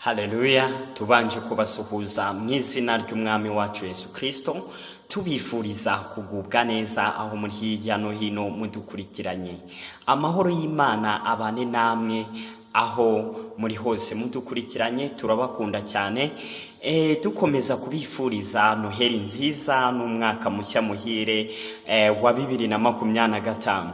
Haleluya! Tubanje kubasuhuza mu izina ry'Umwami wacu Yesu Kirisito, tubifuriza kugubwa neza aho muri hirya no hino mudukurikiranye. Amahoro y'Imana abane namwe aho muri hose mudukurikiranye. Turabakunda cyane. Dukomeza kubifuriza Noheli nziza n'umwaka mushya muhire wa 2025.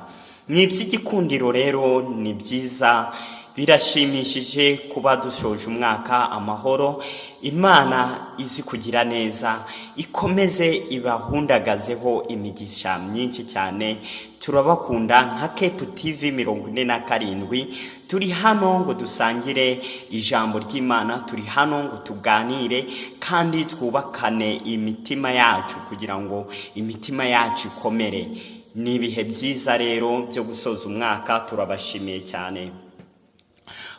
Ni iby'igikundiro rero, ni byiza, birashimishije kuba dushoje umwaka amahoro. Imana izi kugira neza ikomeze ibahundagazeho imigisha myinshi cyane. Turabakunda nka Kepu TV 47. Turi hano ngo dusangire ijambo ry'Imana, turi hano ngo tuganire kandi twubakane imitima yacu kugira ngo imitima yacu ikomere. Ni ibihe byiza rero byo gusoza umwaka, turabashimiye cyane.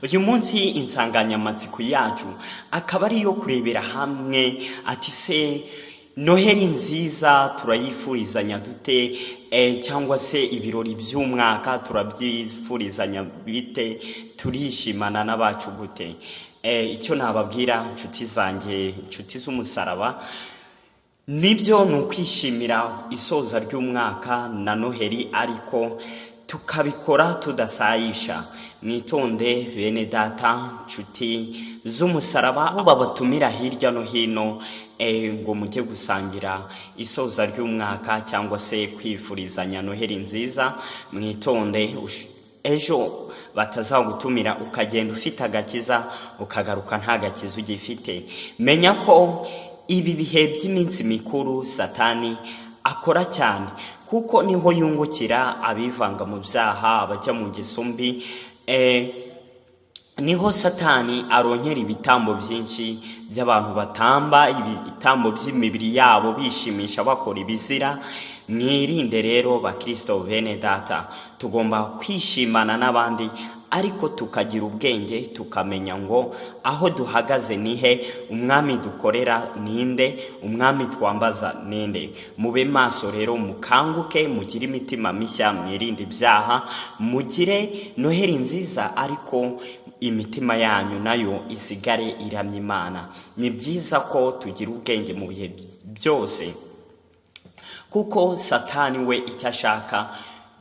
Uyu munsi insanganyamatsiko yacu akaba ari iyo kurebera hamwe ati: se Noheli nziza turayifurizanya dute, cyangwa se ibirori by'umwaka turabyifurizanya bite, turishimana n'abacu gute? Icyo nababwira, inshuti zanjye, inshuti z'umusaraba, nibyo, ni ukwishimira isoza ry'umwaka na Noheli, ariko tukabikora tudasayisha. Mwitonde bene data, nshuti z'umusaraba, aho babatumira hirya no hino ngo mujye gusangira isoza ry'umwaka cyangwa se kwifurizanya Noheli nziza, mwitonde, ejo batazagutumira ukagenda ufite agakiza, ukagaruka nta gakiza ugifite. Menya ko ibi bihe by'iminsi mikuru Satani akora cyane, kuko niho yungukira abivanga mu byaha, abajya mu ngeso mbi. Niho Satani aronkera ibitambo byinshi by'abantu batamba ibitambo by'imibiri yabo, bishimisha, bakora ibizira. Mwirinde rero, Bakirisito bene data. Tugomba kwishimana n'abandi, ariko tukagira ubwenge, tukamenya ngo aho duhagaze nihe, Umwami dukorera ninde, Umwami twambaza ninde. Mube maso rero, mukanguke, mugire imitima mishya, mwirinde ibyaha, mugire Noheli nziza, ariko imitima yanyu nayo isigare iramya Imana. Ni byiza ko tugira ubwenge mu bihe byose, kuko Satani we icyo ashaka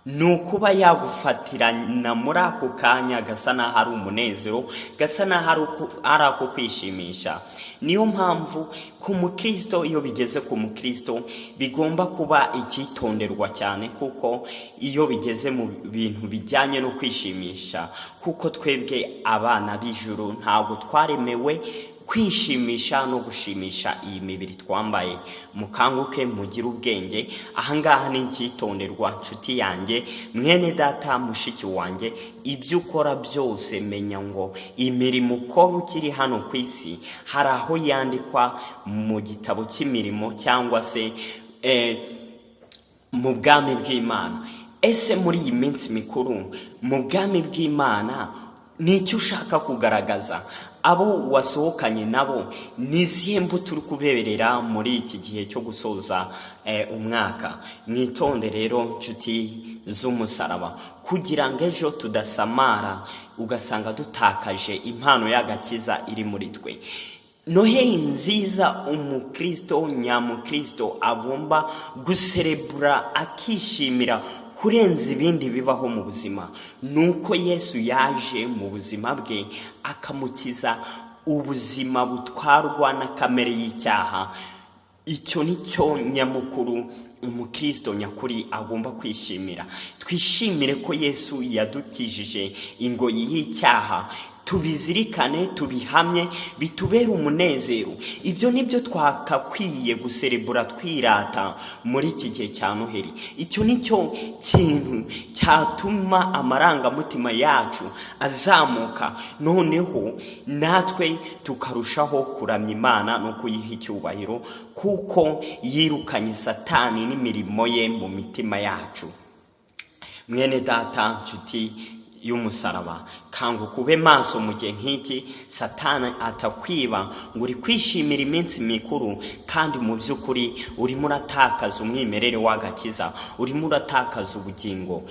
ni ukuba yagufatirana muri ako kanya gasa n'aho ari umunezero, gasa n'aho ari ako kwishimisha. Niyo mpamvu ku mukristo, iyo bigeze ku mukristo, bigomba kuba icyitonderwa cyane, kuko iyo bigeze mu bintu bijyanye no kwishimisha, kuko twebwe abana b'ijuru ntabwo twaremewe kwishimisha no gushimisha iyi mibiri twambaye. Mukanguke, mugire ubwenge. Ahangaha ni icyitonderwa, nshuti yanjye, mwene data, mushiki wanjye. Ibyo ukora byose, menya ngo imirimo ukora ukiri hano ku isi hari aho yandikwa mu gitabo cy'imirimo cyangwa se mu bwami bw'Imana. Ese muri iyi minsi mikuru mu bwami bw'Imana ni icyo ushaka kugaragaza? Abo wasohokanye nabo, ni izihe mbuto uri kuberera muri iki gihe cyo gusoza umwaka? Mwitonde rero, nshuti z'umusaraba, kugira ngo ejo tudasamara ugasanga dutakaje impano y'agakiza iri muri twe. Noheli nziza umukristo nyamukristo agomba guserebura, akishimira kurenza ibindi bibaho mu buzima, ni uko Yesu yaje mu buzima bwe akamukiza ubuzima butwarwa na kamere y'icyaha. Icyo ni cyo nyamukuru umukristo nyakuri agomba kwishimira. Twishimire ko Yesu yadukijije ingoyi y'icyaha, tubizirikane, tubihamye, bitubere umunezero. Ibyo ni byo twakakwiye guserebura, twirata muri iki gihe cya Noheli. Icyo ni cyo kintu cyatuma amarangamutima yacu azamuka, noneho natwe tukarushaho kuramya Imana no kuyiha icyubahiro, kuko yirukanye Satani n'imirimo ye mu mitima yacu. Mwene data, nshuti y'umusaraba, kanguka, ube maso mu gihe nk'iki, Satani atakwiba ngo uri kwishimira iminsi mikuru kandi mu by'ukuri urimo uratakaza umwimerere w'agakiza, urimo uratakaza ubugingo.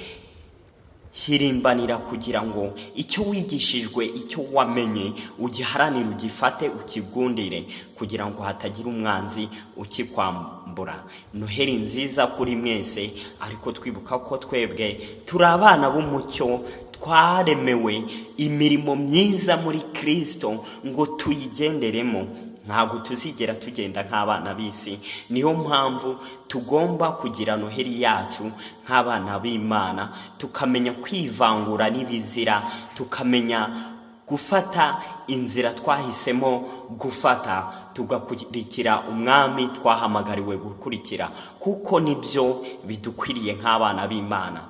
Hirimbanira kugira ngo icyo wigishijwe, icyo wamenye, ugiharanire, ugifate, ukigundire, kugira ngo hatagira umwanzi ukikwambura. Noheri nziza kuri mwese, ariko twibuka ko twebwe turi abana b'umucyo, twaremewe imirimo myiza muri Kirisito ngo tuyigenderemo. Ntabwo tuzigera tugenda nk'abana b'isi. Niyo mpamvu tugomba kugira Noheri yacu nk'abana b'Imana, tukamenya kwivangura n'ibizira, tukamenya gufata inzira twahisemo gufata, tugakurikira Umwami twahamagariwe gukurikira, kuko nibyo bidukwiriye nk'abana b'Imana.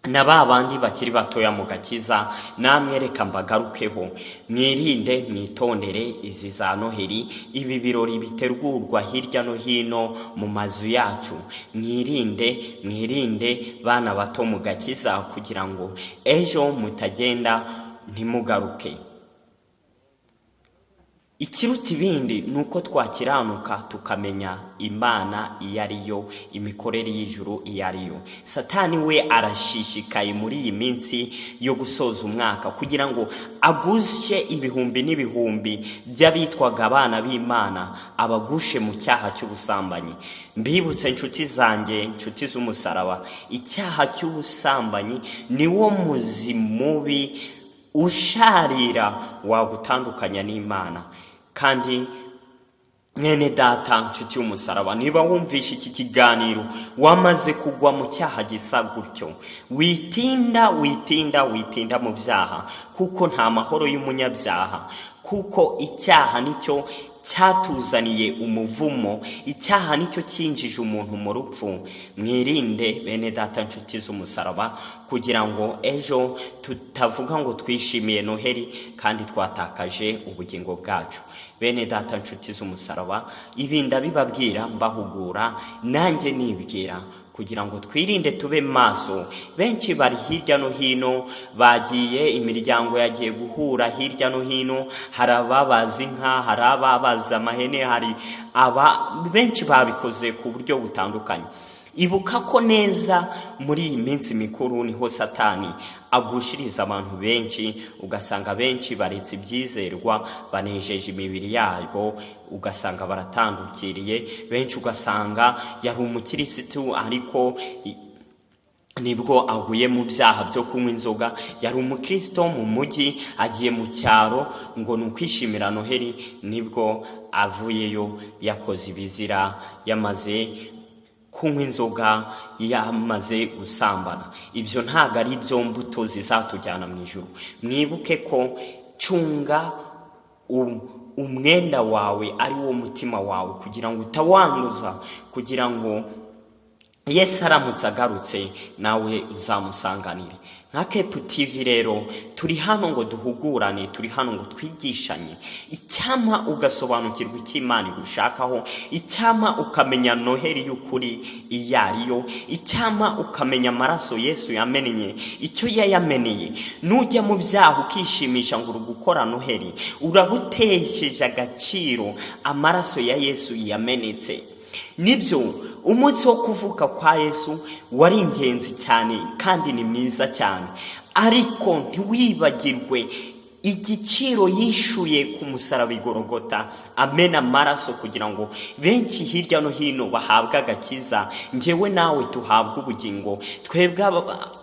Na ba bandi bakiri batoya mu gakiza, namwe reka mbagarukeho: mwirinde, mwitondere izi za Noheri, ibi birori bitegurwa hirya no hino mu mazu yacu. Mwirinde, mwirinde bana bato mu gakiza, kugira ngo ejo mutagenda ntimugaruke. Ikiruta ibindi ni uko twakiranuka, tukamenya Imana iyo ari yo, imikorere y'ijuru iyo ari yo. Satani we arashishikaye muri iyi minsi yo gusoza umwaka kugira ngo agushe ibihumbi n'ibihumbi by'abitwaga abana b'Imana, abagushe mu cyaha cy'ubusambanyi. Mbibutse, inshuti zanjye, inshuti z'umusaraba, icyaha cy'ubusambanyi ni wo muzi mubi usharira wagutandukanya n'Imana. Kandi mwene data, nshuti y'umusaraba, niba wumvishe iki kiganiro wamaze kugwa mu cyaha gisa gutyo, witinda, witinda, witinda mu byaha, kuko nta mahoro y'umunyabyaha, kuko icyaha nicyo cyatuzaniye umuvumo, icyaha nicyo cyinjije umuntu mu rupfu. Mwirinde bene data, nshuti z'umusaraba, kugira ngo ejo tutavuga ngo twishimiye Noheri kandi twatakaje ubugingo bwacu. Bene data, nshuti z'umusaraba, ibi ndabibabwira mbahugura, nanjye nibwira, kugira ngo twirinde, tube maso. Benshi bari hirya no hino bagiye, imiryango yagiye guhura hirya no hino, hari ababaza inka, hari ababaza amahene, hari aba benshi babikoze ku buryo butandukanye. Ibuka ko neza muri iyi minsi mikuru niho Satani agushiriza abantu benshi, ugasanga benshi baretse ibyizerwa, banejeje imibiri yabo, ugasanga baratandukiriye benshi, ugasanga yari umukirisitu ariko nibwo aguye mu byaha byo kunywa inzoga, yari umukristo mu mujyi, agiye mu cyaro ngo ni ukwishimira Noheri, nibwo avuyeyo yakoze ibizira, yamaze kunywa inzoga, yamaze gusambana. Ibyo ntabwo ari byo mbuto zizatujyana mu ijuru. Mwibuke ko cunga umwenda wawe, ari wo mutima wawe, kugira ngo utawanduza, kugira ngo Yesu aramutse agarutse nawe uzamusanganire. Nka Kepu TV rero turi hano ngo duhugurane, turi hano ngo twigishanye. Icyampa ugasobanukirwa icyo Imana igushakaho, icyampa ukamenya Noheri y'ukuri iyo ariyo, icyampa ukamenya amaraso Yesu yamennye, icyo yayameneye. Nujya mu byaha ukishimisha ngo uri gukora Noheri, urabutesheje agaciro amaraso ya Yesu yamenetse. Nibyo, umunsi wo kuvuka kwa Yesu wari ingenzi cyane kandi ni mwiza cyane, ariko ntiwibagirwe igiciro yishuye ku musaraba igorogota, amena amaraso kugira ngo benshi hirya no hino bahabwe agakiza, ngewe nawe tuhabwe ubugingo, twebwe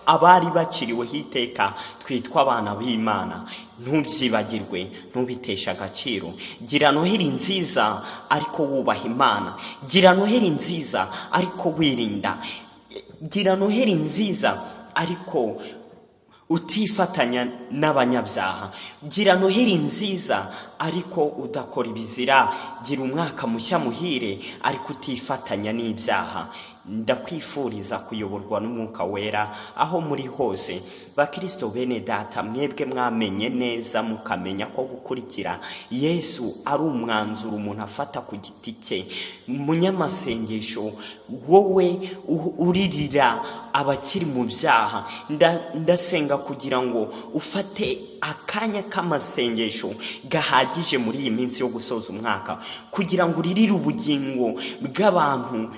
abari bakiriweho iteka twitwa abana b'Imana. Ntubyibagirwe, ntubiteshe agaciro. Gira Noheri nziza ariko wubaha Imana, gira Noheri nziza ariko wirinda, gira Noheri nziza ariko utifatanya n'abanyabyaha, gira Noheri nziza ariko udakora ibizira, gira umwaka mushya muhire ariko utifatanya n'ibyaha. Ndakwifuriza kuyoborwa n'Umwuka Wera aho muri hose. Bakirisito bene data, mwebwe mwamenye neza, mukamenya ko gukurikira Yesu ari umwanzuro umuntu afata ku giti cye, umunyamasengesho, wowe uririra abakiri mu byaha, ndasenga kugira ngo ufate akanya k'amasengesho gahagije muri iyi minsi yo gusoza umwaka, kugira ngo uririre ubugingo bw'abantu.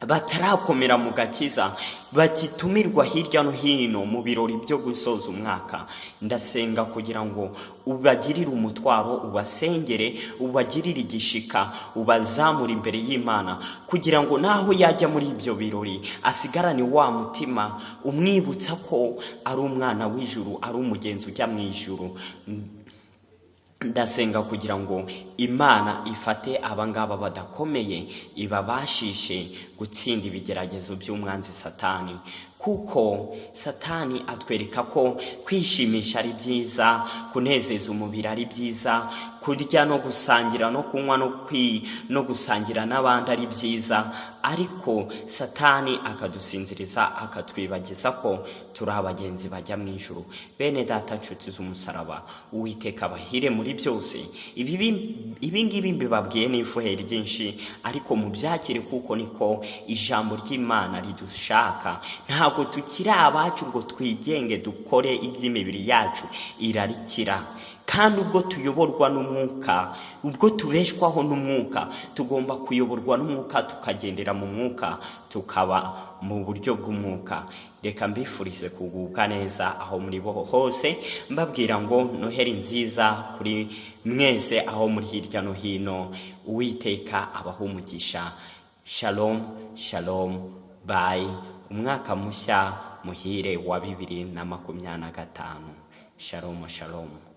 Batarakomera mu gakiza, bagitumirwa hirya no hino mu birori byo gusoza umwaka, ndasenga kugira ngo ubagirire umutwaro, ubasengere, ubagirire igishika, ubazamure imbere y'Imana, kugira ngo naho yajya muri ibyo birori asigarane wa mutima umwibutsa ko ari umwana w'ijuru, ari umugenzi ujya mu ijuru. Ndasenga kugira ngo Imana ifate abangaba badakomeye, ibabashishe gutsinda ibigeragezo by'umwanzi Satani, kuko Satani atwereka ko kwishimisha ari byiza, kunezeza umubiri ari byiza, kurya no gusangira no kunywa no gusangira n'abandi ari byiza, ariko Satani akadusinziriza, akatwibagiza ko turi abagenzi bajya mu ijuru. Bene data, nshuti z'umusaraba, Uwiteka abahire muri byose. Ibi ngibi mbibabwiye n'ifuhe ryinshi, ariko mubyakire kuko niko ijambo ry'Imana ridushaka. Ntabwo tukiri abacu ngo twigenge dukore iby'imibiri yacu irarikira. Kandi ubwo tuyoborwa n'Umwuka, ubwo tubeshwaho n'Umwuka, tugomba kuyoborwa n'Umwuka, tukagendera mu Mwuka, tukaba mu buryo bw'Umwuka. Reka mbifurize kugubwa neza aho muri bo hose, mbabwira ngo Noheri nziza kuri mwese aho muri hirya no hino. Uwiteka abaho umugisha. Shalom, shalom, bye. Umwaka mushya muhire wa 2025. Shalom, shalom.